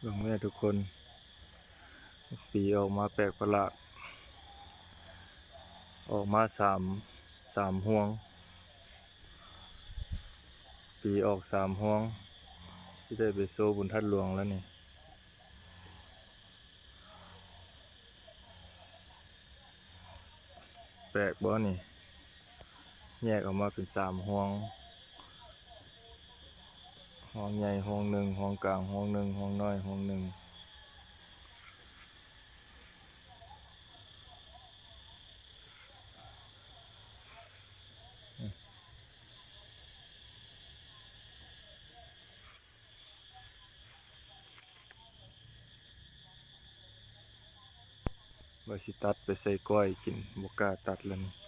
ເບິ່ງແມ່ທຸກຄົນ ປີອອກມາແປກປະຫຼາດ ອອກມາສາມ ສາມຮວງ ປີອອກສາມຮວງ ຊິໄດ້ໄປໂຊບຸນທາດຫຼວງແລ້ວນີ້. ແປກບໍ່ນີ້ ແຍກອອກມາເປັນສາມຮວງ ຮວງໃຫຍ່ຮວງໜຶ່ງ ຮວງກາງຮວງໜຶ່ງ ຮວງນ້ອຍຮວງໜຶ່ງ. ວ່າຊິຕັດໄປໃສ່ກ້ອຍກິນ ບໍ່ກ້າຕັດແລ້ວນີ້.